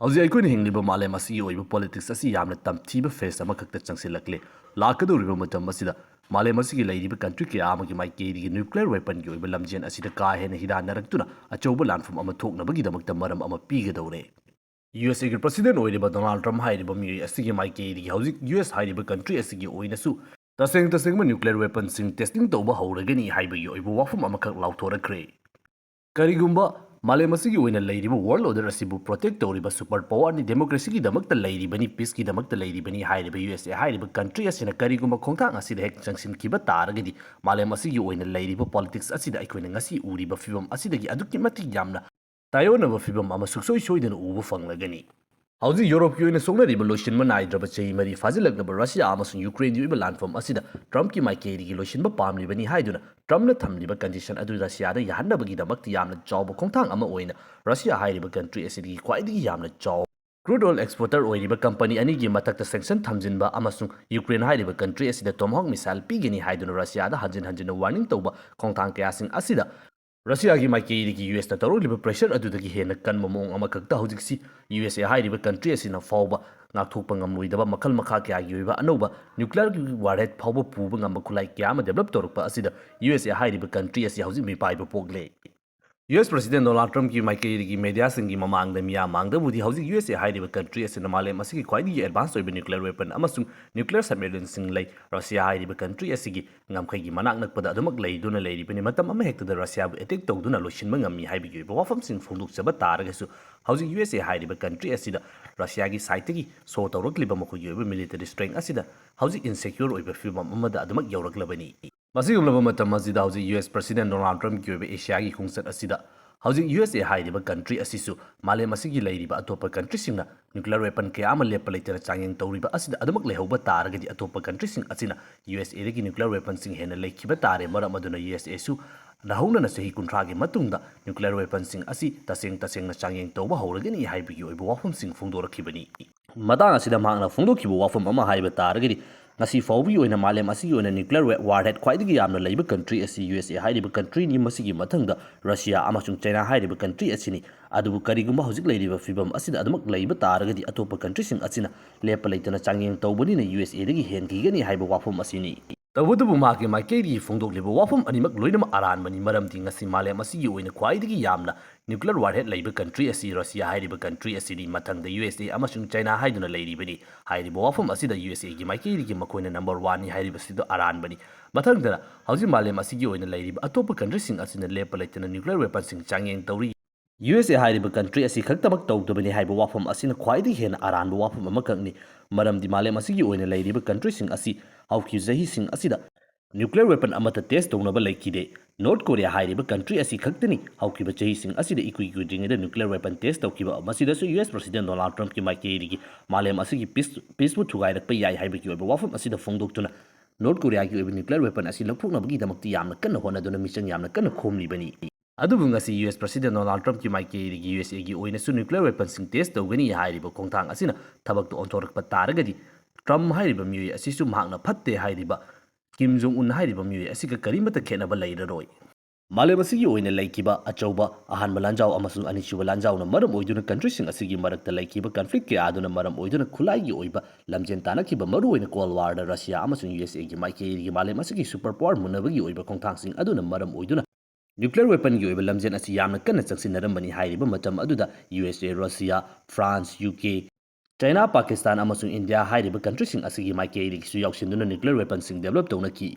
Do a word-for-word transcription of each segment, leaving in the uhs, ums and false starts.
ꯍꯧꯖꯤꯛ ꯑꯩꯈꯣꯏꯅ ꯍꯤꯡꯂꯤꯕ ꯃꯥꯂꯦꯝ ꯑꯁꯤꯒꯤ ꯑꯣꯏꯕ ꯄꯣꯂꯤꯇꯤꯛꯁ ꯑꯁꯤ ꯌꯥꯝꯅ ꯇꯝꯊꯤꯕ ꯐꯦꯁ ꯑꯃꯈꯛꯇ ꯆꯪꯁꯤꯜꯂꯛꯂꯦ꯫ ꯂꯥꯛꯀꯗꯧꯔꯤꯕ ꯃꯇꯝ ꯑꯁꯤꯗ ꯃꯥꯂꯦꯝ ꯑꯁꯤꯒꯤ ꯂꯩꯔꯤꯕ ꯀꯟꯇ꯭ꯔꯤ ꯀꯌꯥ ꯑꯃꯒꯤ ꯃꯥꯏꯀꯩꯗꯒꯤ ꯅ꯭ꯌꯨꯀ꯭ꯂꯤꯌꯔ ꯋꯦꯄꯟꯒꯤ ꯑꯣꯏꯕ ꯂꯝꯖꯦꯟ ꯑꯁꯤꯗ ꯀꯥ ꯍꯦꯟꯅ ꯍꯤꯗꯥꯟꯅꯔꯛꯇꯨꯅ ꯑꯆꯧꯕ ꯂꯥꯟꯐꯝ ꯑꯃ ꯊꯣꯛꯅꯕꯒꯤꯗꯃꯛꯇ ꯃꯔꯝ ꯑꯃ ꯄꯤꯒꯗꯧꯔꯦ꯫ ꯌꯨ ꯑꯦꯁ ꯑꯦꯒꯤ ꯄ꯭ꯔꯁꯤꯗꯦꯟ ꯑꯣꯏꯔꯤꯕ ꯗꯣꯅꯥꯜꯗ ꯇ꯭ꯔꯝꯞ ꯍꯥꯏꯔꯤꯕ ꯃꯤꯑꯣꯏ ꯑꯁꯤꯒꯤ ꯃꯥꯏꯀꯩꯗꯒꯤ ꯍꯧꯖꯤꯛ ꯌꯨ ꯑꯦꯁ ꯍꯥꯏꯔꯤꯕ ꯀꯟꯇ꯭ꯔꯤ ꯑꯁꯤꯒꯤ ꯑꯣꯏꯅꯁꯨ ꯇꯁꯦꯡ ꯇꯁꯦꯡꯕ ꯅ꯭ꯌꯨꯀ꯭ꯂꯤꯌꯔ ꯋꯦꯄꯟꯁꯤꯡ ꯇꯦꯁꯇꯤꯡ ꯇꯧꯕ ꯍꯧꯔꯒꯅꯤ ꯍꯥꯏꯕꯒꯤ ꯑꯣꯏꯕ ꯋꯥꯐꯝ ꯑꯃꯈꯛ ꯂꯥꯎꯊꯣꯔꯛꯈ꯭ꯔꯦ꯫ ꯀꯔꯤꯒꯨꯝꯕ ꯃꯥꯂꯦꯝ ꯑꯁꯤꯒꯤ ꯑꯣꯏꯅ ꯂꯩꯔꯤꯕ ꯋꯥꯔꯜ ꯑꯣꯔꯗꯔ ꯑꯁꯤꯕꯨ ꯄ꯭ꯔꯣꯇꯦꯛ ꯇꯧꯔꯤꯕ ꯁꯨꯄꯔ ꯄꯥꯋꯔꯅꯤ, ꯗꯦꯃꯣꯀ꯭ꯔꯦꯁꯤꯒꯤꯗꯃꯛꯇ ꯂꯩꯔꯤꯕꯅꯤ, ꯄꯤꯁꯀꯤꯗꯃꯛꯇ ꯂꯩꯔꯤꯕꯅꯤ ꯍꯥꯏꯔꯤꯕ ꯌꯨ ꯑꯦꯁ ꯑꯦ ꯍꯥꯏꯔꯤꯕ ꯀꯟꯇ꯭ꯔꯤ ꯑꯁꯤꯅ ꯀꯔꯤꯒꯨꯝꯕ ꯈꯣꯡꯊꯥꯡ ꯑꯁꯤꯗ ꯍꯦꯛ ꯆꯪꯁꯤꯟꯈꯤꯕ ꯇꯥꯔꯒꯗꯤ ꯃꯥꯂꯦꯝ ꯑꯁꯤꯒꯤ ꯑꯣꯏꯅ ꯂꯩꯔꯤꯕ ꯄꯣꯂꯤꯇꯤꯛꯁ ꯑꯁꯤꯗ ꯑꯩꯈꯣꯏꯅ ꯉꯁꯤ ꯎꯔꯤꯕ ꯐꯤꯕꯝ ꯑꯁꯤꯗꯒꯤ ꯑꯗꯨꯛꯀꯤ ꯃꯇꯤꯛ ꯌꯥꯝꯅ ꯇꯥꯏꯑꯣꯟꯅꯕ ꯐꯤꯕꯝ ꯑꯃ ꯁꯨꯡꯁꯣꯏ ꯁꯣꯏꯗꯅ ꯎꯕ ꯐꯪꯂꯒꯅꯤ꯫ ꯍꯧꯖꯤꯛ ꯌꯨꯔꯣꯞꯀꯤ ꯑꯣꯏꯅ ꯁꯣꯛꯅꯔꯤꯕ ꯂꯣꯏꯁꯤꯟꯕ ꯅꯥꯏꯗ꯭ꯔꯕ ꯆꯍꯤ ꯃꯔꯤ ꯐꯥꯖꯤꯜꯂꯛꯂꯕ ꯔꯁꯤꯌꯥ ꯑꯃꯁꯨꯡ ꯌꯨꯀ꯭ꯔꯦꯟꯒꯤ ꯑꯣꯏꯕ ꯂꯥꯟꯐꯝ ꯑꯁꯤꯗ ꯇ꯭ꯔꯝꯞꯀꯤ ꯃꯥꯏꯀꯩꯗꯒꯤ ꯂꯣꯏꯁꯤꯟꯕ ꯄꯥꯝꯂꯤꯕꯅꯤ ꯍꯥꯏꯗꯨꯅ ꯇ꯭ꯔꯝꯞꯅ ꯊꯝꯂꯤꯕ ꯀꯟꯗꯤꯁꯟ ꯑꯗꯨ ꯔꯁꯤꯌꯥꯗ ꯌꯥꯍꯟꯅꯕꯒꯤꯗꯃꯛꯇ ꯌꯥꯝꯅ ꯆꯥꯎꯕ ꯈꯣꯡꯊꯥꯡ ꯑꯃ ꯑꯣꯏꯅ ꯔꯁꯤꯌꯥ ꯍꯥꯏꯔꯤꯕ ꯀꯟꯇ꯭ꯔꯤ ꯑꯁꯤꯗꯒꯤ ꯈ꯭ꯋꯥꯏꯗꯒꯤ ꯌꯥꯝꯅ ꯆꯥꯎꯕ ꯀ꯭ꯔꯨꯗ ꯑꯣꯏꯜ ꯑꯦꯛꯁꯄꯣꯔꯇꯔ ꯑꯣꯏꯔꯤꯕ ꯀꯝꯄꯅꯤ ꯑꯅꯤꯒꯤ ꯃꯊꯛꯇ ꯁꯦꯡꯁꯟ ꯊꯝꯖꯤꯟꯕ ꯑꯃꯁꯨꯡ ꯌꯨꯀ꯭ꯔꯦꯟ ꯍꯥꯏꯔꯤꯕ ꯀꯟꯇ꯭ꯔꯤ ꯑꯁꯤꯗ ꯇꯣꯃꯥꯍꯣꯛ ꯃꯤꯁꯥꯏꯜ ꯄꯤꯒꯅꯤ ꯍꯥꯏꯗꯨꯅ ꯔꯁꯤꯌꯥꯗ ꯍꯟꯖꯤꯟ ꯍꯟꯖꯤꯟꯅ ꯋꯥꯔꯅꯤꯡ ꯇꯧꯕ ꯈꯣꯡꯊꯥꯡ ꯀꯌꯥꯁꯤꯡ ꯑꯁꯤꯗ ꯔꯁꯤꯌꯥꯒꯤ ꯃꯥꯏꯀꯩꯗꯒꯤ ꯌꯨ ꯑꯦꯁꯅ ꯇꯧꯔꯛꯂꯤꯕ ꯄ꯭ꯔꯦꯁꯔ ꯑꯗꯨꯗꯒꯤ ꯍꯦꯟꯅ ꯀꯟꯕ ꯃꯑꯣꯡ ꯑꯃꯈꯛꯇ ꯍꯧꯖꯤꯛꯁꯤ ꯌꯨ ꯑꯦꯁ ꯑꯦ ꯍꯥꯏꯔꯤꯕ ꯀꯟꯇ꯭ꯔꯤ ꯑꯁꯤꯅ ꯐꯥꯎꯕ ꯉꯥꯛꯊꯣꯛꯄ ꯉꯝꯂꯣꯏꯗꯕ ꯃꯈꯜ ꯃꯈꯥ ꯀꯌꯥꯒꯤ ꯑꯣꯏꯕ ꯑꯅꯧꯕ ꯅ꯭ꯌꯨꯀ꯭ꯂꯤꯌꯔꯒꯤ ꯋꯥꯔꯍꯦꯗ ꯐꯥꯎꯕ ꯄꯨꯕ ꯉꯝꯕ ꯈꯨꯠꯂꯥꯏ ꯀꯌꯥ ꯑꯃ ꯗꯦꯕꯂꯞ ꯇꯧꯔꯛꯄ ꯑꯁꯤꯗ ꯌꯨ ꯑꯦꯁ ꯑꯦ ꯍꯥꯏꯔꯤꯕ ꯀꯟꯇ꯭ꯔꯤ ꯑꯁꯤ ꯍꯧꯖꯤꯛ ꯃꯤꯄꯥꯏꯕ ꯄꯣꯛꯂꯦ꯫ ꯌꯨ ꯑꯦꯁ ꯄ꯭ꯔꯁꯤꯗꯦꯟ ꯗꯣꯅꯥꯜꯗ ꯇ꯭ꯔꯝꯞꯀꯤ ꯃꯥꯏꯀꯩꯗꯒꯤ ꯃꯦꯗꯤꯌꯥꯁꯤꯡꯒꯤ ꯃꯃꯥꯡꯗ ꯃꯤꯌꯥꯝ ꯃꯥꯡꯗꯕꯨꯗꯤ ꯍꯧꯖꯤꯛ ꯌꯨ ꯑꯦꯁ ꯑꯦ ꯍꯥꯏꯔꯤꯕ ꯀꯟꯇ꯭ꯔꯤ ꯑꯁꯤꯅ ꯃꯥꯂꯦꯝ ꯑꯁꯤꯒꯤ ꯈ꯭ꯋꯥꯏꯗꯒꯤ ꯑꯦꯗꯚꯥꯟꯁ ꯑꯣꯏꯕ ꯅ꯭ꯌꯨꯀ꯭ꯂꯤꯌꯔ ꯋꯦꯄꯟ ꯑꯃꯁꯨꯡ ꯅ꯭ꯌꯨꯀ꯭ꯂꯤꯌꯔ ꯁꯕꯃꯦꯔꯤꯟꯁꯤꯡ ꯂꯩ꯫ ꯔꯁꯤꯌꯥ ꯍꯥꯏꯔꯤꯕ ꯀꯟꯇ꯭ꯔꯤ ꯑꯁꯤꯒꯤ ꯉꯝꯈꯩꯒꯤ ꯃꯅꯥꯛ ꯅꯛꯄꯗ ꯑꯗꯨꯃꯛ ꯂꯩꯗꯨꯅ ꯂꯩꯔꯤꯕꯅꯤ꯫ ꯃꯇꯝ ꯑꯃꯍꯦꯛꯇꯗ ꯔꯁꯤꯌꯥꯕꯨ ꯑꯦꯇꯦꯛ ꯇꯧꯗꯨꯅ ꯂꯣꯏꯁꯤꯟꯕ ꯉꯝꯃꯤ ꯍꯥꯏꯕꯒꯤ ꯑꯣꯏꯕ ꯋꯥꯐꯝꯁꯤꯡ ꯐꯣꯡꯗꯣꯛꯆꯕ ꯇꯥꯔꯒꯁꯨ ꯍꯧꯖꯤꯛ ꯌꯨ ꯑꯦꯁ ꯑꯦ ꯍꯥꯏꯔꯤꯕ ꯀꯟꯇ꯭ꯔꯤ ꯑꯁꯤꯗ ꯔꯁꯤꯌꯥꯒꯤ ꯁꯥꯏꯠꯇꯒꯤ ꯁꯣ ꯇꯧꯔꯛꯂꯤꯕ ꯃꯈꯣꯏꯒꯤ ꯑꯣꯏꯕ ꯃꯤꯂꯤꯇꯔꯤ ꯁ꯭ꯇꯔꯦꯡ ꯑꯁꯤꯗ ꯍꯧꯖꯤꯛ ꯏꯟꯁꯦꯀ꯭ꯌꯣꯔ ꯑꯣꯏꯕ ꯐꯤꯕꯝ ꯑꯃꯗ ꯑꯗꯨꯃꯛ ꯌꯧꯔꯛꯂꯕꯅꯤ꯫ ꯃꯁꯤꯒꯨꯝꯂꯕ ꯃꯇꯝ ꯑꯁꯤꯗ ꯍꯧꯖꯤꯛ ꯌꯨ ꯑꯦꯁ ꯄ꯭ꯔꯁꯤꯗꯦꯟ ꯗꯣꯅꯥꯜꯗ ꯇ꯭ꯔꯝꯞꯀꯤ ꯑꯣꯏꯕ ꯑꯦꯁꯤꯌꯥꯒꯤ ꯈꯣꯡꯆꯠ ꯑꯁꯤꯗ ꯍꯧꯖꯤꯛ ꯌꯨ ꯑꯦꯁ ꯑꯦ ꯍꯥꯏꯔꯤꯕ ꯀꯟꯇ꯭ꯔꯤ ꯑꯁꯤꯁꯨ ꯃꯥꯂꯦꯝ ꯑꯁꯤꯒꯤ ꯂꯩꯔꯤꯕ ꯑꯇꯣꯞꯄ ꯀꯟꯇ꯭ꯔꯤꯁꯤꯡꯅ ꯅ꯭ꯌꯨꯀ꯭ꯂꯤꯌꯔ ꯋꯦꯄꯟ ꯀꯌꯥ ꯑꯃ ꯂꯦꯞꯄ ꯂꯩꯇꯅ ꯆꯥꯡꯌꯦꯡ ꯇꯧꯔꯤꯕ ꯑꯁꯤꯗ ꯑꯗꯨꯃꯛ ꯂꯩꯍꯧꯕ ꯇꯥꯔꯒꯗꯤ ꯑꯇꯣꯞꯄ ꯀꯟꯇ꯭ꯔꯤꯁꯤꯡ ꯑꯁꯤꯅ ꯌꯨ ꯑꯦꯁ ꯑꯦꯗꯒꯤ ꯅ꯭ꯌꯨꯀ꯭ꯂꯤꯌꯔ ꯋꯦꯄꯟꯁꯤꯡ ꯍꯦꯟꯅ ꯂꯩꯈꯤꯕ ꯇꯥꯔꯦ꯫ ꯃꯔꯝ ꯑꯗꯨꯅ ꯌꯨ ꯑꯦꯁ ꯑꯦꯁꯨ ꯅꯧꯍꯧꯅꯅ ꯆꯍꯤ ꯀꯨꯟꯊ꯭ꯔꯥꯒꯤ ꯃꯇꯨꯡꯗ ꯅ꯭ꯌꯨꯀ꯭ꯂꯤꯌꯔ ꯋꯦꯄꯟꯁꯤꯡ ꯑꯁꯤ ꯇꯁꯦꯡ ꯇꯁꯦꯡꯅ ꯆꯥꯡꯌꯦꯡ ꯇꯧꯕ ꯍꯧꯔꯒꯅꯤ ꯍꯥꯏꯕꯒꯤ ꯑꯣꯏꯕ ꯋꯥꯐꯝꯁꯤꯡ ꯐꯣꯡꯗꯣꯔꯛꯈꯤꯕꯅꯤ꯫ ꯃꯇꯥꯡ ꯑꯁꯤꯗ ꯃꯍꯥꯛꯅ ꯐꯣꯡꯗꯣꯛꯈꯤꯕ ꯋꯥꯐꯝ ꯑꯃ ꯍꯥꯏꯕ ꯇꯥꯔꯒꯗꯤ ꯉꯁꯤ ꯐꯥꯎꯕꯒꯤ ꯑꯣꯏꯅ ꯃꯥꯂꯦꯝ ꯑꯁꯤꯒꯤ ꯑꯣꯏꯅ nuclear warhead ꯈ꯭ꯋꯥꯏꯗꯒꯤ ꯌꯥꯝꯅ ꯂꯩꯕ country ꯑꯁꯤ U S A ꯍꯥꯏꯔꯤꯕ countryꯅꯤ꯫ ꯃꯁꯤꯒꯤ ꯃꯊꯪꯗ Russia ꯑꯃꯁꯨꯡ China ꯍꯥꯏꯔꯤꯕ country ꯑꯁꯤꯅꯤ꯫ ꯑꯗꯨꯕꯨ ꯀꯔꯤꯒꯨꯝꯕ ꯍꯧꯖꯤꯛ ꯂꯩꯔꯤꯕ ꯐꯤꯕꯝ ꯑꯁꯤꯗ ꯑꯗꯨꯃꯛ ꯂꯩꯕ ꯇꯥꯔꯒꯗꯤ ꯑꯇꯣꯞꯄ countryꯁꯤꯡ ꯑꯁꯤꯅ ꯂꯦꯞꯄ ꯂꯩꯇꯅ ꯆꯥꯡꯌꯦꯡ ꯇꯧꯕꯅꯤꯅ U S Aꯗꯒꯤ ꯍꯦꯟꯈꯤꯒꯅꯤ ꯍꯥꯏꯕ ꯋꯥꯐꯝ ꯑꯁꯤꯅꯤ꯫ ꯇꯧꯕꯇꯕꯨ ꯃꯍꯥꯛꯀꯤ ꯃꯥꯏꯀꯩꯗꯒꯤ ꯐꯣꯡꯗꯣꯛꯂꯤꯕ ꯋꯥꯐꯝ ꯑꯅꯤꯃꯛ ꯂꯣꯏꯅꯃꯛ ꯑꯔꯥꯟꯕꯅꯤ, ꯃꯔꯝꯗꯤ ꯉꯁꯤ ꯃꯥꯂꯦꯝ ꯑꯁꯤꯒꯤ ꯑꯣꯏꯅ ꯈ꯭ꯋꯥꯏꯗꯒꯤ ꯌꯥꯝꯅ nuclear warhead ꯂꯩꯕ country ꯑꯁꯤ Russia ꯍꯥꯏꯔꯤꯕ country ꯑꯁꯤꯅꯤ, ꯃꯊꯪꯗ U S A ꯑꯃꯁꯨꯡ China ꯍꯥꯏꯗꯨꯅ ꯂꯩꯔꯤꯕꯅꯤ꯫ ꯍꯥꯏꯔꯤꯕ ꯋꯥꯐꯝ ꯑꯁꯤꯗ U S Aꯒꯤ ꯃꯥꯏꯀꯩꯗꯒꯤ ꯃꯈꯣꯏꯅ number oneꯅꯤ ꯍꯥꯏꯔꯤꯕꯁꯤꯗ ꯑꯔꯥꯟꯕꯅꯤ꯫ ꯃꯊꯪꯗ ꯍꯧꯖꯤꯛ ꯃꯥꯂꯦꯝ ꯑꯁꯤꯒꯤ ꯑꯣꯏꯅ ꯂꯩꯔꯤꯕ ꯑꯇꯣꯞꯄ countryꯁꯤꯡ ꯑꯁꯤꯅ ꯂꯦꯞꯄ ꯂꯩꯇꯅ nuclear weaponꯁꯤꯡ ꯆꯥꯡꯌꯦꯡ ꯇꯧꯔꯤ꯫ U S A ꯍꯥꯏꯔꯤꯕ country ꯑꯁꯤ ꯈꯛꯇꯃꯛ ꯇꯧꯗꯕꯅꯤ ꯍꯥꯏꯕ ꯋꯥꯐꯝ ꯑꯁꯤꯅ ꯈ꯭ꯋꯥꯏꯗꯒꯤ ꯍꯦꯟꯅ ꯑꯔꯥꯟꯕ ꯋꯥꯐꯝ ꯑꯃꯈꯛꯅꯤ, ꯃꯔꯝꯗꯤ ꯃꯥꯂꯦꯝ ꯑꯁꯤꯒꯤ ꯑꯣꯏꯅ ꯂꯩꯔꯤꯕ countryꯁꯤꯡ ꯑꯁꯤ ꯍꯧꯈꯤꯕ ꯆꯍꯤꯁꯤꯡ ꯑꯁꯤꯗ nuclear weapon ꯑꯃꯠꯇ test ꯇꯧꯅꯕ ꯂꯩꯈꯤꯗꯦ꯫ North Korea ꯍꯥꯏꯔꯤꯕ country ꯑꯁꯤ ꯈꯛꯇꯅꯤ ꯍꯧꯈꯤꯕ ꯆꯍꯤꯁꯤꯡ ꯑꯁꯤꯗ ꯏꯀꯨꯏ ꯀꯨꯏꯗ꯭ꯔꯤꯉꯩꯗ nuclear weapon test ꯇꯧꯈꯤꯕ꯫ ꯃꯁꯤꯗꯁꯨ U S President Donald Trumpꯀꯤ ꯃꯥꯏꯀꯩꯗꯒꯤ ꯃꯥꯂꯦꯝ ꯑꯁꯤꯒꯤ peace, peaceꯄꯨ ꯊꯨꯒꯥꯏꯔꯛꯄ ꯌꯥꯏ ꯍꯥꯏꯕꯒꯤ ꯑꯣꯏꯕ ꯋꯥꯐꯝ ꯑꯁꯤꯗ ꯐꯣꯡꯗꯣꯛꯇꯨꯅ North Koreaꯒꯤ ꯑꯣꯏꯕ nuclear weapon ꯑꯁꯤ ꯂꯧꯊꯣꯛꯅꯕꯒꯤꯗꯃꯛꯇ ꯌꯥꯝꯅ ꯀꯟꯅ ꯍꯣꯠꯅꯗꯨꯅ ꯃꯤꯆꯪ ꯌꯥꯝꯅ ꯀꯟꯅ ꯈꯣꯝꯂꯤꯕꯅꯤ꯫ ꯑꯗꯨꯕꯨ ꯉꯁꯤ U S President Donald Trumpꯀꯤ ꯃꯥꯏꯀꯩꯗꯒꯤ U S Aꯒꯤ ꯑꯣꯏꯅꯁꯨ nuclear weaponꯁꯤꯡ test ꯇꯧꯒꯅꯤ ꯍꯥꯏꯔꯤꯕ ꯈꯣꯡꯊꯥꯡ ꯑꯁꯤꯅ ꯊꯕꯛꯇ ꯑꯣꯟꯊꯣꯔꯛꯄ ꯇꯥꯔꯒꯗꯤ Trump ꯍꯥꯏꯔꯤꯕ ꯃꯤꯑꯣꯏ ꯑꯁꯤꯁꯨ ꯃꯍꯥꯛꯅ ꯐꯠꯇꯦ ꯍꯥꯏꯔꯤꯕ Kim Jong Un ꯍꯥꯏꯔꯤꯕ ꯃꯤꯑꯣꯏ ꯑꯁꯤꯒ ꯀꯔꯤꯃꯠꯇ ꯈꯦꯠꯅꯕ ꯂꯩꯔꯔꯣꯏ꯫ ꯃꯥꯂꯦꯝ ꯑꯁꯤꯒꯤ ꯑꯣꯏꯅ ꯂꯩꯈꯤꯕ ꯑꯆꯧꯕ ꯑꯍꯥꯟꯕ ꯂꯥꯟꯖꯥꯎ ꯑꯃꯁꯨꯡ ꯑꯅꯤꯁꯨꯕ ꯂꯥꯟꯖꯥꯎꯅ ꯃꯔꯝ ꯑꯣꯏꯗꯨꯅ countryꯁꯤꯡ ꯑꯁꯤꯒꯤ ꯃꯔꯛꯇ ꯂꯩꯈꯤꯕ conflict ꯀꯌꯥ ꯑꯗꯨꯅ ꯃꯔꯝ ꯑꯣꯏꯗꯨꯅ ꯈꯨꯠꯂꯥꯏꯒꯤ ꯑꯣꯏꯕ ꯂꯝꯖꯦꯟ ꯇꯥꯟꯅꯈꯤꯕ, ꯃꯔꯨꯑꯣꯏꯅ Cold Warꯗ Russia ꯑꯃꯁꯨꯡ U S Aꯒꯤ ꯃꯥꯏꯀꯩꯗꯒꯤ ꯃꯥꯂꯦꯝ ꯑꯁꯤꯒꯤ super power ꯃꯨꯟꯅꯕꯒꯤ ꯑꯣꯏꯕ ꯈꯣꯡꯊꯥꯡꯁꯤꯡ ꯑꯗꯨꯅ ꯃꯔꯝ ꯑꯣꯏꯗꯨꯅ nuclear weaponꯒꯤ ꯑꯣꯏꯕ ꯂꯝꯖꯦꯟ ꯑꯁꯤ ꯌꯥꯝꯅ ꯀꯟꯅ ꯆꯪꯁꯤꯟꯅꯔꯝꯕꯅꯤ꯫ ꯍꯥꯏꯔꯤꯕ ꯃꯇꯝ ꯑꯗꯨꯗ U S A, Russia, France, U K, China, Pakistan ꯑꯃꯁꯨꯡ India ꯍꯥꯏꯔꯤꯕ countryꯁꯤꯡ ꯑꯁꯤꯒꯤ ꯃꯥꯏꯀꯩꯗꯒꯤꯁꯨ ꯌꯥꯎꯁꯤꯟꯗꯨꯅ nuclear weaponꯁꯤꯡ develop ꯇꯧꯅꯈꯤ꯫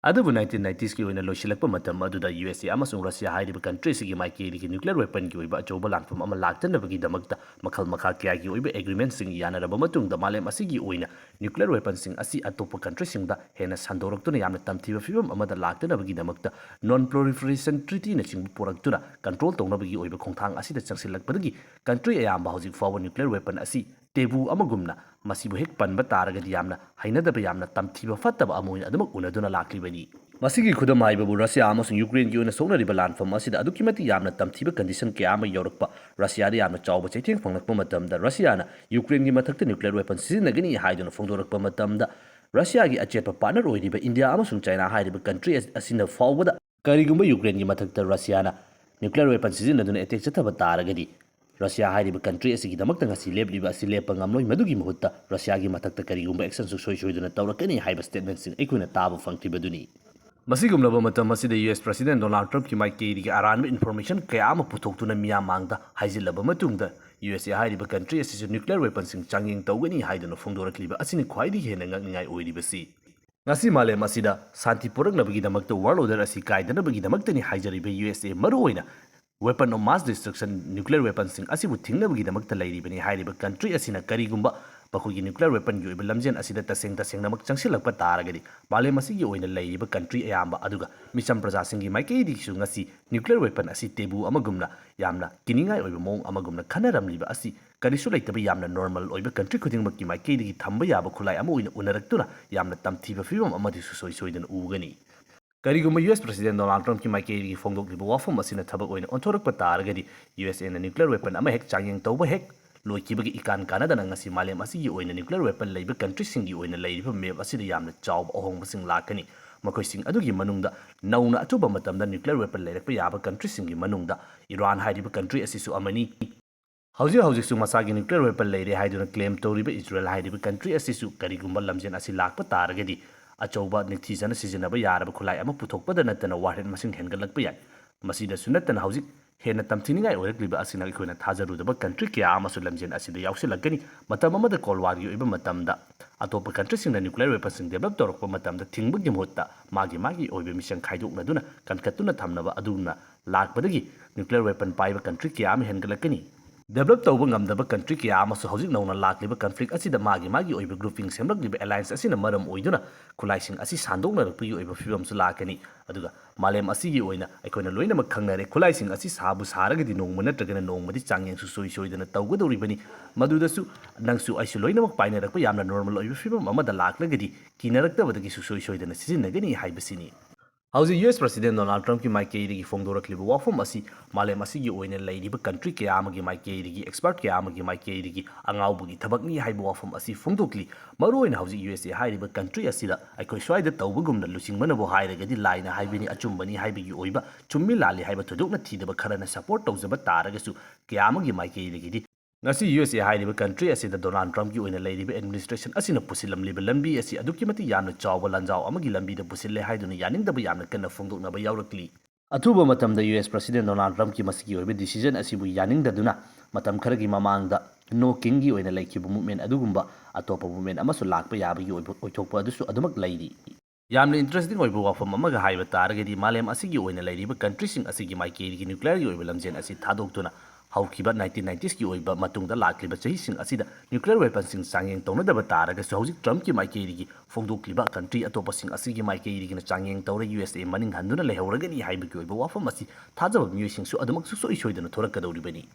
ꯑꯗꯨꯕꯨ nineteen nineties ꯀꯤ ꯑꯣꯏꯅ ꯂꯣꯏꯁꯤꯜꯂꯛꯄ ꯃꯇꯝ ꯑꯗꯨꯗ U S A ꯑꯃꯁꯨꯡ Russia ꯍꯥꯏꯔꯤꯕ country ꯑꯁꯤꯒꯤ ꯃꯥꯏꯀꯩꯗꯒꯤ nuclear weaponꯒꯤ ꯑꯣꯏꯕ ꯑꯆꯧꯕ ꯂꯥꯟꯐꯝ ꯑꯃ ꯂꯥꯛꯇꯅꯕꯒꯤꯗꯃꯛꯇ ꯃꯈꯜ ꯃꯈꯥ ꯀꯌꯥꯒꯤ ꯑꯣꯏꯕ agreementꯁꯤꯡ ꯌꯥꯅꯔꯕ ꯃꯇꯨꯡꯗ ꯃꯥꯂꯦꯝ ꯑꯁꯤꯒꯤ ꯑꯣꯏꯅ nuclear weaponꯁꯤꯡ ꯑꯁꯤ ꯑꯇꯣꯞꯄ countryꯁꯤꯡꯗ ꯍꯦꯟꯅ ꯁꯟꯗꯣꯔꯛꯇꯨꯅ ꯌꯥꯝꯅ ꯇꯝꯊꯤꯕ ꯐꯤꯕꯝ ꯑꯃꯗ ꯂꯥꯛꯇꯅꯕꯒꯤꯗꯃꯛꯇ Non Proliferation Treatyꯅꯆꯤꯡꯕ ꯄꯨꯔꯛꯇꯨꯅ control ꯇꯧꯅꯕꯒꯤ ꯑꯣꯏꯕ ꯈꯣꯡꯊꯥꯡ ꯑꯁꯤꯗ ꯆꯪꯁꯤꯜꯂꯛꯄꯗꯒꯤ country ꯑꯌꯥꯝꯕ ꯍꯧꯖꯤꯛ ꯐꯥꯎꯕ nuclear weapon ꯑꯁꯤ taboo ꯑꯃꯒꯨꯝꯅ ꯃꯁꯤꯕꯨ ꯍꯦꯛ ꯄꯟꯕ ꯇꯥꯔꯒꯗꯤ ꯌꯥꯝꯅ ꯍꯩꯅꯗꯕ, ꯌꯥꯝꯅ ꯇꯝꯊꯤꯕ ꯐꯠꯇꯕ ꯑꯃ ꯑꯣꯏꯅ ꯑꯗꯨꯃꯛ ꯎꯅꯗꯨꯅ ꯂꯥꯛꯂꯤꯕꯅꯤ꯫ ꯃꯁꯤꯒꯤ ꯈꯨꯗꯝ ꯍꯥꯏꯕꯕꯨ Russia ꯑꯃꯁꯨꯡ Ukraineꯒꯤ ꯑꯣꯏꯅ ꯁꯣꯛꯅꯔꯤꯕ ꯂꯥꯟꯐꯝ ꯑꯁꯤꯗ ꯑꯗꯨꯛꯀꯤ ꯃꯇꯤꯛ ꯌꯥꯝꯅ ꯇꯝꯊꯤꯕ condition ꯀꯌꯥ ꯑꯃ ꯌꯧꯔꯛꯄ, Russiaꯗ ꯌꯥꯝꯅ ꯆꯥꯎꯕ ꯆꯩꯊꯦꯡ ꯐꯪꯂꯛꯄ ꯃꯇꯝꯗ Russiaꯅ Ukraineꯒꯤ ꯃꯊꯛꯇ nuclear weapon ꯁꯤꯖꯤꯟꯅꯒꯅꯤ ꯍꯥꯏꯗꯨꯅ ꯐꯣꯡꯗꯣꯔꯛꯄ ꯃꯇꯝꯗ ꯔꯁꯤꯌꯥꯒꯤ ꯑꯆꯦꯠꯄ ꯄꯥꯔꯠꯅꯔ ꯑꯣꯏꯔꯤꯕ ꯏꯟꯗꯤꯌꯥ ꯑꯃꯁꯨꯡ ꯆꯥꯏꯅꯥ ꯍꯥꯏꯔꯤꯕ ꯀꯟꯇ꯭ꯔꯤ ꯑꯁꯤꯅ ꯐꯥꯎꯕꯗ ꯀꯔꯤꯒꯨꯝꯕ ꯌꯨꯀ꯭ꯔꯦꯟꯒꯤ ꯃꯊꯛꯇ ꯔꯁꯤꯌꯥꯅ ꯅ꯭ꯌꯨꯀ꯭ꯂꯤꯌꯔ ꯋꯦꯄꯟ ꯁꯤꯖꯤꯟꯅꯗꯨꯅ ꯑꯦꯇꯦꯛ ꯆꯠꯊꯕ ꯇꯥꯔꯒꯗꯤ, ꯔꯁꯤꯌꯥ ꯍꯥꯏꯔꯤꯕ ꯀꯟꯇ꯭ꯔꯤ ꯑꯁꯤꯒꯤꯗꯃꯛꯇ ꯉꯁꯤ ꯂꯦꯞꯂꯤꯕ ꯑꯁꯤ ꯂꯦꯞꯄ ꯉꯝꯂꯣꯏ꯫ ꯃꯗꯨꯒꯤ ꯃꯍꯨꯠꯇ ꯔꯁꯤꯌꯥꯒꯤ ꯃꯊꯛꯇ ꯀꯔꯤꯒꯨꯝꯕ ꯑꯦꯛꯁꯟ ꯁꯨꯡꯁꯣꯏ ꯁꯣꯏꯗꯅ ꯇꯧꯔꯛꯀꯅꯤ ꯍꯥꯏꯕ ꯁ꯭ꯇꯦꯠꯃꯦꯟꯠꯁꯤꯡ ꯑꯩꯈꯣꯏꯅ ꯇꯥꯕ ꯐꯪꯈꯤꯕꯗꯨꯅꯤ꯫ ꯃꯁꯤꯒꯨꯝꯂꯕ ꯃꯇꯝ ꯑꯁꯤꯗ ꯌꯨ ꯑꯦꯁ ꯄ꯭ꯔꯁꯤꯗꯦꯟꯠ ꯗꯣꯅꯥꯜꯗ ꯇ꯭ꯔꯝꯞꯀꯤ ꯃꯥꯏꯀꯩꯗꯒꯤ ꯑꯔꯥꯟꯕ ꯏꯟꯐꯣꯔꯃꯦꯁꯟ ꯀꯌꯥ ꯑꯃ ꯄꯨꯊꯣꯛꯇꯨꯅ ꯃꯤꯌꯥꯝ ꯃꯥꯡꯗ ꯍꯥꯏꯖꯤꯜꯂꯕ ꯃꯇꯨꯡꯗ, ꯌꯨ ꯑꯦꯁ ꯑꯦ ꯍꯥꯏꯔꯤꯕ ꯀꯟꯇ꯭ꯔꯤ ꯑꯁꯤꯁꯨ ꯅ꯭ꯌꯨꯀ꯭ꯂꯤꯌꯔ ꯋꯦꯄꯟꯁꯤꯡ ꯆꯥꯡꯌꯦꯡ ꯇꯧꯒꯅꯤ ꯍꯥꯏꯗꯨꯅ ꯐꯣꯡꯗꯣꯔꯛꯂꯤꯕ ꯑꯁꯤꯅ ꯈ꯭ꯋꯥꯏꯗꯒꯤ ꯍꯦꯟꯅ ꯉꯛꯅꯤꯡꯉꯥꯏ ꯑꯣꯏꯔꯤꯕꯁꯤ꯫ ꯉꯁꯤ ꯃꯥꯂꯦꯝ ꯑꯁꯤꯗ ꯁꯥꯟꯇꯤ ꯄꯨꯔꯛꯅꯕꯒꯤꯗꯃꯛꯇ, ꯋꯥꯔꯜ ꯑꯣꯔꯗꯔ ꯑꯁꯤ ꯀꯥꯏꯗꯅꯕꯒꯤꯗꯃꯛꯇꯅꯤ ꯍꯥꯏꯖꯔꯤꯕ ꯌꯨ ꯑꯦꯁ ꯑꯦ, ꯃꯔꯨꯑꯣꯏꯅ weapon of mass destruction, nuclear ꯋꯦꯄꯟꯁꯤꯡ ꯑꯁꯤꯕꯨ ꯊꯤꯡꯅꯕꯒꯤꯗꯃꯛꯇ ꯂꯩꯔꯤꯕꯅꯤ ꯍꯥꯏꯔꯤꯕ ꯀꯟꯇ꯭ꯔꯤ ꯑꯁꯤꯅ ꯀꯔꯤꯒꯨꯝꯕ ꯃꯈꯣꯏꯒꯤ ꯅ꯭ꯌꯨꯀ꯭ꯂꯤꯌꯔ ꯋꯦꯄꯟꯒꯤ ꯑꯣꯏꯕ ꯂꯝꯖꯦꯜ ꯑꯁꯤꯗ ꯇꯁꯦꯡ ꯇꯁꯦꯡꯅꯃꯛ ꯆꯪꯁꯤꯜꯂꯛꯄ ꯇꯥꯔꯒꯗꯤ, ꯃꯥꯂꯦꯝ ꯑꯁꯤꯒꯤ ꯑꯣꯏꯅ ꯂꯩꯔꯤꯕ ꯀꯟꯇ꯭ꯔꯤ ꯑꯌꯥꯝꯕ, ꯑꯗꯨꯒ ꯃꯤꯆꯝ ꯄ꯭ꯔꯖꯥꯁꯤꯡꯒꯤ ꯃꯥꯏꯀꯩꯗꯒꯤꯁꯨ ꯉꯁꯤ ꯅ꯭ꯌꯨꯀ꯭ꯂꯤꯌꯔ ꯋꯦꯄꯟ ꯑꯁꯤ ꯇꯦꯕꯨ ꯑꯃꯒꯨꯝꯅ, ꯌꯥꯝꯅ ꯀꯤꯅꯤꯡꯉꯥꯏ ꯑꯣꯏꯕ ꯃꯑꯣꯡ ꯑꯃꯒꯨꯝꯅ ꯈꯟꯅꯔꯝꯂꯤꯕ ꯑꯁꯤ ꯀꯔꯤꯁꯨ ꯂꯩꯇꯕ, ꯌꯥꯝꯅ ꯅꯣꯔꯃꯦꯜ ꯑꯣꯏꯕ ꯀꯟꯇ꯭ꯔꯤ ꯈꯨꯗꯤꯡꯃꯛꯀꯤ ꯃꯥꯏꯀꯩꯗꯒꯤ ꯊꯝꯕ ꯌꯥꯕ ꯈꯨꯠꯂꯥꯏ ꯑꯃ ꯑꯣꯏꯅ ꯎꯅꯔꯛꯇꯨꯅ, ꯌꯥꯝꯅ ꯇꯝꯊꯤꯕ ꯐꯤꯕꯝ ꯑꯃꯗꯤ ꯁꯨꯡꯁꯣꯏ ꯁꯣꯏꯗꯅ ꯎꯒꯅꯤ꯫ ꯀꯔꯤꯒꯨꯝꯕ ꯌꯨ ꯑꯦꯁ ꯄ꯭ꯔꯁꯤꯗꯦꯟꯠ ꯗꯣꯅꯥꯜꯗ ꯇ꯭ꯔꯝꯞꯀꯤ ꯃꯥꯏꯀꯩꯗꯒꯤ ꯐꯣꯡꯗꯣꯛꯂꯤꯕ ꯋꯥꯐꯝ ꯑꯁꯤꯅ ꯊꯕꯛ ꯑꯣꯏꯅ ꯑꯣꯟꯊꯣꯔꯛꯄ ꯇꯥꯔꯒꯗꯤ, ꯌꯨ ꯑꯦꯁ ꯑꯦꯅ ꯅ꯭ꯌꯨꯀ꯭ꯂꯤꯌꯔ ꯋꯦꯄꯟ ꯑꯃ ꯍꯦꯛ ꯆꯥꯡꯌꯦꯡ ꯇꯧꯕ ꯍꯦꯛ ꯂꯣꯏꯈꯤꯕꯒꯤ ꯏꯀꯥꯟ ꯀꯥꯟꯅꯗꯅ ꯉꯁꯤ ꯃꯥꯂꯦꯝ ꯑꯁꯤꯒꯤ ꯑꯣꯏꯅ ꯅ꯭ꯌꯨꯀ꯭ꯂꯤꯌꯔ ꯋꯦꯄꯟ ꯂꯩꯕ ꯀꯟꯇ꯭ꯔꯤꯁꯤꯡꯒꯤ ꯑꯣꯏꯅ ꯂꯩꯔꯤꯕ ꯃꯦꯞ ꯑꯁꯤꯗ ꯌꯥꯝꯅ ꯆꯥꯎꯕ ꯑꯍꯣꯡꯕꯁꯤꯡ ꯂꯥꯛꯀꯅꯤ꯫ ꯃꯈꯣꯏꯁꯤꯡ ꯑꯗꯨꯒꯤ ꯃꯅꯨꯡꯗ ꯅꯧꯅ ꯑꯊꯨꯕ ꯃꯇꯝꯗ ꯅ꯭ꯌꯨꯀ꯭ꯂꯤꯌꯔ ꯋꯦꯄꯟ ꯂꯩꯔꯛꯄ ꯌꯥꯕ ꯀꯟꯇ꯭ꯔꯤꯁꯤꯡꯒꯤ ꯃꯅꯨꯡꯗ ꯏꯔꯥꯟ ꯍꯥꯏꯔꯤꯕ ꯀꯟꯇ꯭ꯔꯤ ꯑꯁꯤꯁꯨ ꯑꯃꯅꯤ꯫ ꯍꯧꯖꯤꯛ ꯍꯧꯖꯤꯛꯁꯨ ꯃꯁꯥꯒꯤ ꯅ꯭ꯌꯨꯀ꯭ꯂꯤꯌꯔ ꯋꯦꯄꯟ ꯂꯩꯔꯦ ꯍꯥꯏꯗꯨꯅ ꯀ꯭ꯂꯦꯝ ꯇꯧꯔꯤꯕ ꯏꯖꯔꯦꯜ ꯍꯥꯏꯔꯤꯕ ꯀꯟꯇ꯭ꯔꯤ ꯑꯁꯤꯁꯨ ꯀꯔꯤꯒꯨꯝꯕ ꯂꯝꯖꯦꯜ ꯑꯁꯤ ꯂꯥꯛꯄ ꯇꯥꯔꯒꯗꯤ, ꯑꯆꯧꯕ ꯅꯤꯡꯊꯤꯖꯅ ꯁꯤꯖꯤꯟꯅꯕ ꯌꯥꯔꯕ ꯈꯨꯠꯂꯥꯏ ꯑꯃ ꯄꯨꯊꯣꯛꯄꯗ ꯅꯠꯇꯅ ꯋꯥꯔꯍꯦꯠ ꯃꯁꯤꯡ ꯍꯦꯟꯒꯠꯂꯛꯄ ꯌꯥꯏ꯫ ꯃꯁꯤꯗꯁꯨ ꯅꯠꯇꯅ ꯍꯧꯖꯤꯛ ꯍꯦꯟꯅ ꯇꯝꯊꯤꯅꯤꯡꯉꯥꯏ ꯑꯣꯏꯔꯛꯂꯤꯕ ꯑꯁꯤꯅ ꯑꯩꯈꯣꯏꯅ ꯊꯥꯖꯔꯨꯗꯕ ꯀꯟꯇ꯭ꯔꯤ ꯀꯌꯥ ꯑꯃꯁꯨ ꯂꯝꯖꯦꯜ ꯑꯁꯤꯗ ꯌꯥꯎꯁꯤꯜꯂꯛꯀꯅꯤ꯫ ꯃꯇꯝ ꯑꯃꯗ ꯀꯣꯜ ꯋꯥꯔꯒꯤ ꯑꯣꯏꯕ ꯃꯇꯝꯗ ꯑꯇꯣꯞꯄ ꯀꯟꯇ꯭ꯔꯤꯁꯤꯡꯅ ꯅ꯭ꯌꯨꯀ꯭ꯂꯤꯌꯔ ꯋꯦꯄꯟꯁꯤꯡ ꯗꯦꯕꯂꯞ ꯇꯧꯔꯛꯄ ꯃꯇꯝꯗ ꯊꯤꯡꯕꯒꯤ ꯃꯍꯨꯠꯇ ꯃꯥꯒꯤ ꯃꯥꯒꯤ ꯑꯣꯏꯕ ꯃꯤꯆꯪ ꯈꯥꯏꯗꯣꯛꯅꯗꯨꯅ ꯀꯟꯈꯠꯇꯨꯅ ꯊꯝꯅꯕ ꯑꯗꯨꯒꯨꯝꯅ ꯂꯥꯛꯄꯗꯒꯤ ꯅ꯭ꯌꯨꯀ꯭ꯂꯤꯌꯔ ꯋꯦꯄꯟ ꯄꯥꯏꯕ ꯀꯟꯇ꯭ꯔꯤ ꯀꯌꯥ ꯑꯃ ꯍꯦꯟꯒꯠꯂꯛꯀꯅꯤ꯫ ꯗꯦꯕꯂꯞ ꯇꯧꯕ ꯉꯝꯗꯕ ꯀꯟꯇ꯭ꯔꯤ ꯀꯌꯥ ꯑꯃꯁꯨ ꯍꯧꯖꯤꯛ ꯅꯧꯅ ꯂꯥꯛꯂꯤꯕ ꯀꯟꯐ꯭ꯂꯤꯛ ꯑꯁꯤꯗ ꯃꯥꯒꯤ ꯃꯥꯒꯤ ꯑꯣꯏꯕ ꯒ꯭ꯔꯨꯞꯄꯤꯡ ꯁꯦꯝꯂꯛꯂꯤꯕ ꯑꯦꯂꯥꯌꯟꯁ ꯑꯁꯤꯅ ꯃꯔꯝ ꯑꯣꯏꯗꯨꯅ ꯈꯨꯠꯂꯥꯏꯁꯤꯡ ꯑꯁꯤ ꯁꯥꯟꯗꯣꯛꯅꯔꯛꯄꯒꯤ ꯑꯣꯏꯕ ꯐꯤꯕꯝꯁꯨ ꯂꯥꯛꯀꯅꯤ꯫ ꯑꯗꯨꯒ ꯃꯥꯂꯦꯝ ꯑꯁꯤꯒꯤ ꯑꯣꯏꯅ ꯑꯩꯈꯣꯏꯅ ꯂꯣꯏꯅꯃꯛ ꯈꯪꯅꯔꯦ, ꯈꯨꯠꯂꯥꯏꯁꯤꯡ ꯑꯁꯤ ꯁꯥꯕꯨ ꯁꯥꯔꯒꯗꯤ ꯅꯣꯡꯃ ꯅꯠꯇ꯭ꯔꯒꯅ ꯅꯣꯡꯃꯗꯤ ꯆꯥꯡꯌꯦꯡ ꯁꯨꯡꯁꯣꯏ ꯁꯣꯏꯗꯅ ꯇꯧꯒꯗꯧꯔꯤꯕꯅꯤ꯫ ꯃꯗꯨꯗꯁꯨ ꯅꯪꯁꯨ ꯑꯩꯁꯨ ꯂꯣꯏꯅꯃꯛ ꯄꯥꯏꯅꯔꯛꯄ ꯌꯥꯝꯅ ꯅꯣꯔꯃꯦꯜ ꯑꯣꯏꯕ ꯐꯤꯕꯝ ꯑꯃꯗ ꯂꯥꯛꯂꯒꯗꯤ ꯀꯤꯅꯔꯛꯇꯕꯗꯒꯤ ꯁꯨꯡꯁꯣꯏ ꯁꯣꯏꯗꯅ ꯁꯤꯖꯤꯟꯅꯒꯅꯤ ꯍꯥꯏꯕꯁꯤꯅꯤ꯫ ꯍꯧꯖꯤꯛ ꯌꯨ ꯑꯦꯁ ꯄ꯭ꯔꯁꯤꯗꯦꯟ ꯗꯣꯅꯥꯜꯗ ꯇ꯭ꯔꯝꯞꯀꯤ ꯃꯥꯏꯀꯩꯗꯒꯤ ꯐꯣꯡꯗꯣꯔꯛꯂꯤꯕ ꯋꯥꯐꯝ ꯑꯁꯤ ꯃꯥꯂꯦꯝ ꯑꯁꯤꯒꯤ ꯑꯣꯏꯅ ꯂꯩꯔꯤꯕ ꯀꯟꯇ꯭ꯔꯤ ꯀꯌꯥ ꯑꯃꯒꯤ ꯃꯥꯏꯀꯩꯗꯒꯤ, ꯑꯦꯛꯁꯄꯔꯠ ꯀꯌꯥ ꯑꯃꯒꯤ ꯃꯥꯏꯀꯩꯗꯒꯤ ꯑꯉꯥꯎꯕꯒꯤ ꯊꯕꯛꯅꯤ ꯍꯥꯏꯕ ꯋꯥꯐꯝ ꯑꯁꯤ ꯐꯣꯡꯗꯣꯛꯂꯤ꯫ ꯃꯔꯨꯑꯣꯏꯅ ꯍꯧꯖꯤꯛ ꯌꯨ ꯑꯦꯁ ꯑꯦ ꯍꯥꯏꯔꯤꯕ ꯀꯟꯇ꯭ꯔꯤ ꯑꯁꯤꯗ ꯑꯩꯈꯣꯏ ꯁ꯭ꯋꯥꯏꯗ ꯇꯧꯕꯒꯨꯝꯅ ꯂꯨꯆꯤꯡꯕꯅꯕꯨ ꯍꯥꯏꯔꯒꯗꯤ ꯂꯥꯏꯅ ꯍꯥꯏꯕꯅꯤ, ꯑꯆꯨꯝꯕꯅꯤ ꯍꯥꯏꯕꯒꯤ ꯑꯣꯏꯕ ꯆꯨꯝꯃꯤ ꯂꯥꯜꯂꯤ ꯍꯥꯏꯕ ꯊꯣꯏꯗꯣꯛꯅ ꯊꯤꯗꯕ ꯈꯔꯅ ꯁꯄꯣꯔꯠ ꯇꯧꯖꯕ ꯇꯥꯔꯒꯁꯨ, ꯀꯌꯥ ꯑꯃꯒꯤ ꯃꯥꯏꯀꯩꯗꯒꯤꯗꯤ ꯉꯁꯤ ꯌꯨ ꯑꯦꯁ ꯑꯦ ꯍꯥꯏꯔꯤꯕ ꯀꯟꯇ꯭ꯔꯤ ꯑꯁꯤꯗ ꯗꯣꯅꯥꯜꯗ ꯇ꯭ꯔꯝꯞꯀꯤ ꯑꯣꯏꯅ ꯂꯩꯔꯤꯕ ꯑꯦꯗꯃꯤꯅꯤꯁꯇ꯭ꯔꯦꯁꯟ ꯑꯁꯤꯅ ꯄꯨꯁꯤꯜꯂꯝꯂꯤꯕ ꯂꯝꯕꯤ ꯑꯁꯤ ꯑꯗꯨꯛꯀꯤ ꯃꯇꯤꯛ ꯌꯥꯝꯅ ꯆꯥꯎꯕ ꯂꯥꯟꯖꯥꯎ ꯑꯃꯒꯤ ꯂꯝꯕꯤꯗ ꯄꯨꯁꯤꯜꯂꯦ ꯍꯥꯏꯗꯨꯅ ꯌꯥꯅꯤꯡꯗꯕ ꯌꯥꯝꯅ ꯀꯟꯅ ꯐꯣꯡꯗꯣꯛꯅꯕ ꯌꯥꯎꯔꯛꯂꯤ꯫ ꯑꯊꯨꯕ ꯃꯇꯝꯗ ꯌꯨ ꯑꯦꯁ ꯄ꯭ꯔꯁꯤꯗꯦꯟ ꯗꯣꯅꯥꯜꯗ ꯇ꯭ꯔꯝꯞꯀꯤ ꯃꯁꯤꯒꯤ ꯑꯣꯏꯕ ꯗꯤꯁꯤꯖꯟ ꯑꯁꯤꯕꯨ ꯌꯥꯅꯤꯡꯗꯗꯨꯅ ꯃꯇꯝ ꯈꯔꯒꯤ ꯃꯃꯥꯡꯗ ꯅꯣ ꯀꯤꯡꯒꯤ ꯑꯣꯏꯅ ꯂꯩꯈꯤꯕ ꯃꯨꯚꯃꯦꯟ ꯑꯗꯨꯒꯨꯝꯕ ꯑꯇꯣꯞꯄ ꯃꯨꯚꯃꯦꯟ ꯑꯃꯁꯨ ꯂꯥꯛꯄ ꯌꯥꯕꯒꯤ ꯑꯣꯏꯕ ꯑꯣꯏꯊꯣꯛꯄ ꯑꯗꯨꯁꯨ ꯑꯗꯨꯃꯛ ꯂꯩꯔꯤ꯫ ꯌꯥꯝꯅ ꯏꯟꯇꯔꯦꯁꯇꯤꯡ ꯑꯣꯏꯕ ꯋꯥꯐꯝ ꯑꯃꯒ ꯍꯥꯏꯕ ꯇꯥꯔꯒꯗꯤ, ꯃꯥꯂꯦꯝ ꯑꯁꯤꯒꯤ ꯑꯣꯏꯅ ꯂꯩꯔꯤꯕ ꯀꯟꯇ꯭ꯔꯤꯁꯤꯡ ꯑꯁꯤꯒꯤ ꯃꯥꯏꯀꯩꯗꯒꯤ ꯅ꯭ꯌꯨꯀ꯭ꯂꯤꯌꯔꯒꯤ ꯑꯣꯏꯕ ꯂꯝꯖꯦꯜ ꯑꯁꯤ ꯊꯥꯗꯣꯛꯇꯨꯅ ꯍꯧꯈꯤꯕ ꯅꯥꯏꯟꯇꯤꯟ ꯅꯥꯏꯟꯇꯤꯁꯀꯤ ꯑꯣꯏꯕ ꯃꯇꯨꯡꯗ ꯂꯥꯛꯂꯤꯕ ꯆꯍꯤꯁꯤꯡ ꯑꯁꯤꯗ ꯅ꯭ꯌꯨꯀ꯭ꯂꯤꯌꯔ ꯋꯦꯄꯟꯁꯤꯡ ꯆꯥꯡꯌꯦꯡ ꯇꯧꯅꯗꯕ ꯇꯥꯔꯒꯁꯨ, ꯍꯧꯖꯤꯛ ꯇ꯭ꯔꯝꯞꯀꯤ ꯃꯥꯏꯀꯩꯗꯒꯤ ꯐꯣꯡꯗꯣꯛꯂꯤꯕ ꯀꯟꯇ꯭ꯔꯤ ꯑꯇꯣꯞꯄꯁꯤꯡ ꯑꯁꯤꯒꯤ ꯃꯥꯏꯀꯩꯗꯒꯤꯅ ꯆꯥꯡꯌꯦꯡ ꯇꯧꯔ ꯌꯨ ꯑꯦꯁ ꯑꯦ ꯃꯅꯤꯡ ꯍꯟꯗꯨꯅ ꯂꯩꯍꯧꯔꯒꯅꯤ ꯍꯥꯏꯕꯒꯤ ꯑꯣꯏꯕ ꯋꯥꯐꯝ ꯑꯁꯤ ꯊꯥꯖꯕ ꯃꯤꯑꯣꯏꯁꯤꯡꯁꯨ ꯑꯗꯨꯃꯛ ꯁꯨꯡꯁꯣꯏ ꯁꯣꯏꯗꯅ ꯊꯣꯔꯛꯀꯗꯧꯔꯤꯕꯅꯤ꯫